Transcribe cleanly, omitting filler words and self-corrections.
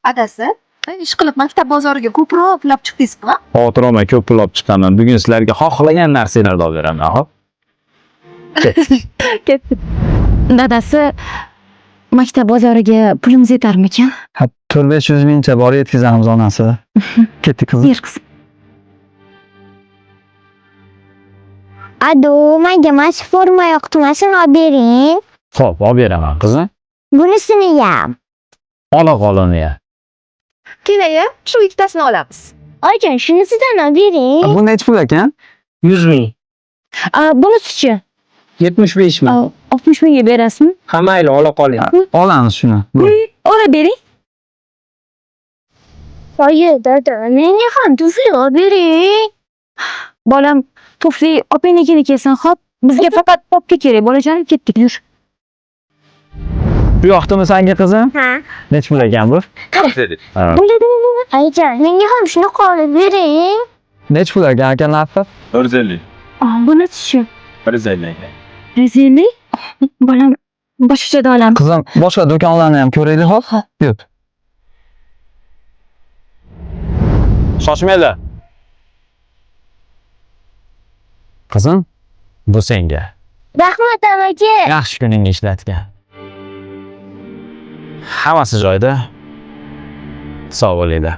Adasi, ish qilib maktab bozoriga ko'proq pul olib chiqdingizmi? Xavotir olma, ko'p pul olib chiqaman. Bugun sizlarga xohlagan narsalarni olib beraman, xo'p? Ketdik. Dadasi, maktab bozoriga pulimiz yetarmikan? Ha, 400-500 mingcha bor yetkazamiz onasi. Ketdik qizim. Ber qizim. Ado, menga mana shu forma yoqdi, mana shuni olib bering. Xo'p, olib beraman qizim. Bunisini ham. Ola qol uni ya. Kelaya, shu ikkitasini olamiz. Oyijon, shunisidan olib bering. Bu nechi pul ekan? 100 ming. A, bunisichi? 75 ming. A, 60 mingga berasizmi? Ha mayli, ola qoling. Olamiz shuni. Bu. Ola bering. Oyi, dada, menga ham tufli olib bering. Bolam, tufli opangnikini kelsin, xo'p? Bizga faqat popka kerak, bolajonim, ketdik, yur. Bu yoqdimi senga qizim? Ha. Nechi pul ekan bu? Ha. Bo'ladi. Oyijon, menga ham shunaqa olib bering. Nechi pul ekan aka narxi? 450. A, bunisichi? 150. 150? Bolam, boshqachada olamiz. Qizim, boshqa do'konlarni ham ko'raylik hop. Yur. Shoshmanglar. Qizim, bu senga. Rahmat amaki. Yaxshi kuningga ishlatgan. Hammasi joyida. Sog' bo'linglar.